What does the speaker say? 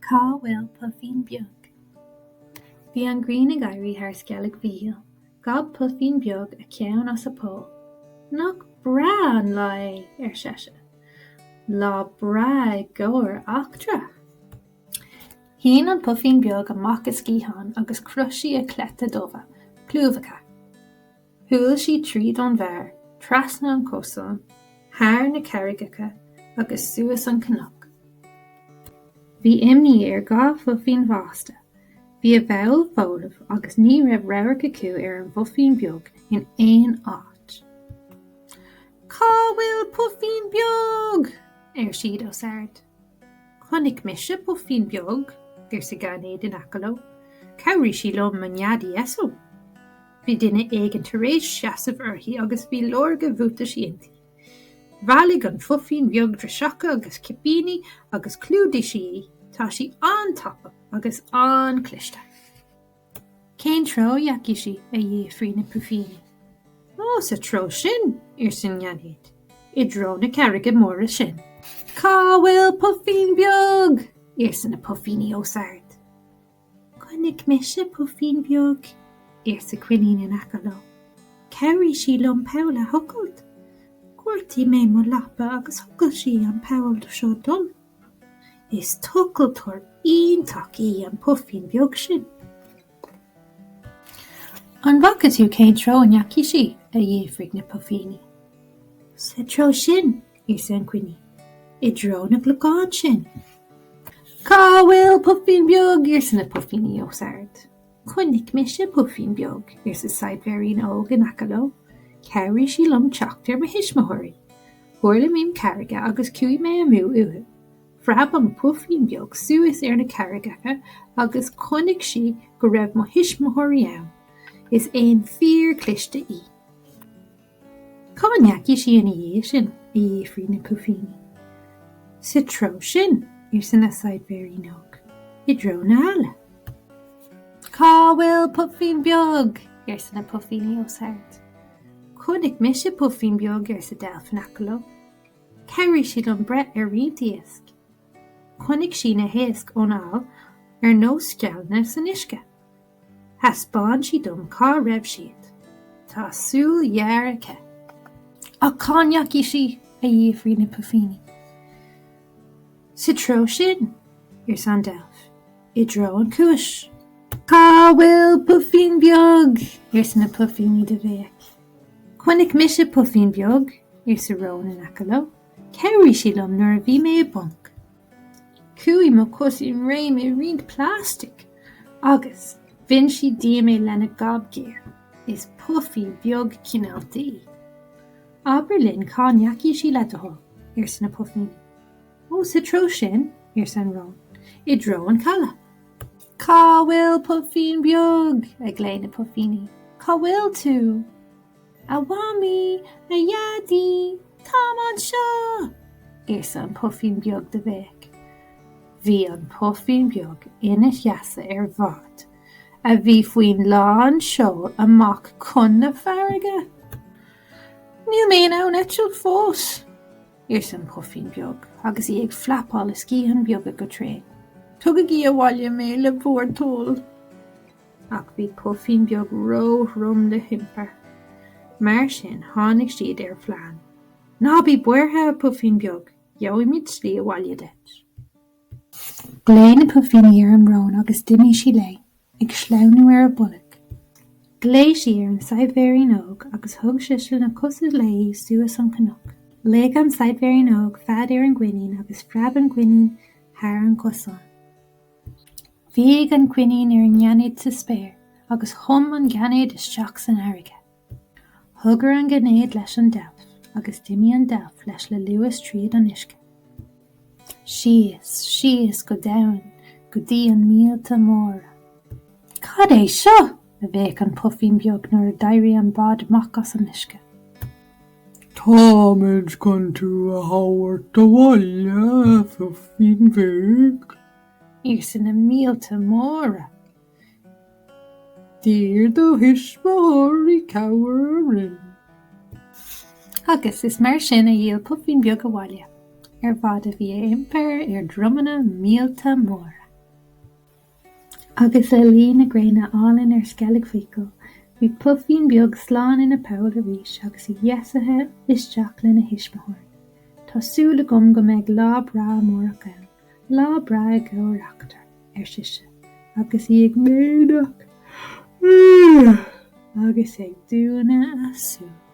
Cá bhfuil Puifín Beag? Bhí an ghrian ag éirí thar Sceilg Mhichíl. Ghob Puifín Beag a ceann as a poll. Nach breá an lá é! ar seisean. Lá breá i gcomhair eachtra! Shín an Puifín Beag amach a sciatháin agus chroith sí a cleite dubha, clúmhacha. Shiúil sí tríd an bhféar, trasna an cosán, thar na carraigeacha agus suas an cnoc. Bhí imní ar gach puifín fásta. Bhí a bpoll folamh agus ní raibh radharc acu ar an bPuifín Beag in aon áit. Cá bhfuil Puifín Beag? ar siad os ard. Chonaic mise Puifín Beag, arsa Gainéad in aice leo. Chabhraigh sí liom mo nead a dheisiú. Bhí duine éigin tar éis seasamh uirthi agus bhí lorg a bhuataisí inti. Bhailigh an Puifín Beag driseacha agus cipíní agus chlúdaigh sí í. Tá sí an-tapa agus an-chliste. Cén treo a dheachaigh sí? a d'fhiafraigh na puifíní. Ó, sa treo sin, arsa an Gainéad, i dtreo na carraige móire sin. Cá bhfuil Puifín Beag? arsa na puifíní os ard. Chonaic mise Puifín Beag, arsa Coinín in aice leo. Chabhraigh sí liom poll a thochailt. Ghortaigh mé mo lapa agus thochail sí an poll seo dom. Is tochaltóir iontach í an Puifín Beag sin. An bhfaca tú cén treo a ndeachaigh sí? a d'fhiafraigh na puifíní. Sa treo sin, arsa an coinín, i dtreo na gclochán sin. Cá bhfuil Puifín Beag? arsa na puifíní os ard. Chonaic mise Puifín Beag, arsa Saidhbhéirín Óg in aice leo. Chabhraigh sí liom teacht ar mo thuismitheoirí. Tharla mím carraige agus chuaigh mé amú uathu. Phreab an Puifín Beag suas ar na carraigeacha agus chonaic sí go raibh mo thuismitheoirí ann. Is éan fíorchliste í. Cá ndeachaigh sí ina dhiaidh sin? a d'fhiafraigh na puifíní. Sa treo sin, arsa an Saidhbhéirín Óg, i dtreo na haille. Cá bhfuil Puifín Beag? arsa na puifíní os ard. Chonaic mise Puifín Beag, arsa Deilf in aice leo. Chabhraigh sí liom breith ar roinnt iasc. Chonaic sí na héisc ón aill ar nós sceallanna san uisce. Thaispeáin sí dom cá raibh siad. Tá súil ghéar aici. Ach cá ndeachaigh sí? a d'fhiafraigh na puifíní. Sa treo sin, arsa an deilf, i dtreo an chuais. Cá bhfuil Puifín Beag? arsa na puifíní de bhéic. Chonaic mise Puifín Beag, arsa Rón in aice leo. Chabhraigh sí liom nuair a bhí mé i bponc. Chuaigh mo chos i ngreim i roinnt plastic agus bhain sí díom é lena gob géar. Is puifín beag cineálta í. Abair linn cá ndeachaigh sí le do thoil, arsa na puifíní. Ó, sa treo sin, arsa an rón, i dtreo an chalaidh. Cá bhfuil Puifín Beag? a ghlaoigh na puifíní. Cá bhfuil tú? A Mhamaí, a Dhaidí, táim anseo! arsa an Puifín Beag de bhéic. Bhí an Puifín Beag ina sheasamh ar bhád a bhí faoin lán seoil amach chun na farraige. Níl mé in ann eitilt fós, arsa an Puifín Beag agus í ag flapáil a sciatháin beaga go tréan. Tugaigí abhaile mé le bhur dtoil! Ach bhí Puifín Beag róthrom le hiompar. Mar sin tháinig siad ar phlean. Ná bí buartha, a Phuifín Beag, gheobhaimid slí abhaile duit. Ghlaoigh na puifíní ar an rón agus d'imigh sí léi, ag sleamhnú ar a bolg. Ghlaoigh sí ar an Saidhbhéirín Óg agus thug sise na cosa léi suas an cnoc. Luigh an Saidhbhéirín Óg fad ar an gcoinín agus phreab an coinín thar an gcosán. Bhéic an coinín ar an ngainéad sa spéir agus thum an gainéad isteach san fharraige. Thogair an gainéad leis an deilf agus d'imigh an deilf leis le luas tríd an uisce. Síos, síos go domhain go dtí an míolta móra. Cad é seo? a bhéic an Puifín Beag nuair a d'éirigh an bád amach as an uisce. Táimid chun tú a thabhairt abhaile, a Phuifín Bhig. arsa na míolta móra. D'iarr do thuismitheoirí cabhair orainn. Agus is mar sin a d'fhill Puifín Beag abhaile, ar bhád a bhí á iompar ar dhromanna míolta móra. Agus le luí na gréine álainn ar Sceilg Mhichíl, bhí Puifín Beag slán ina poll arís agus í dheisithe isteach lena thuismitheoirí. Tá súil agam go mbeidh lá breá amárach ann, lá breá i gcomhair eachtra, ar sise, agus í ag méineach agus ag dúnadh a súl.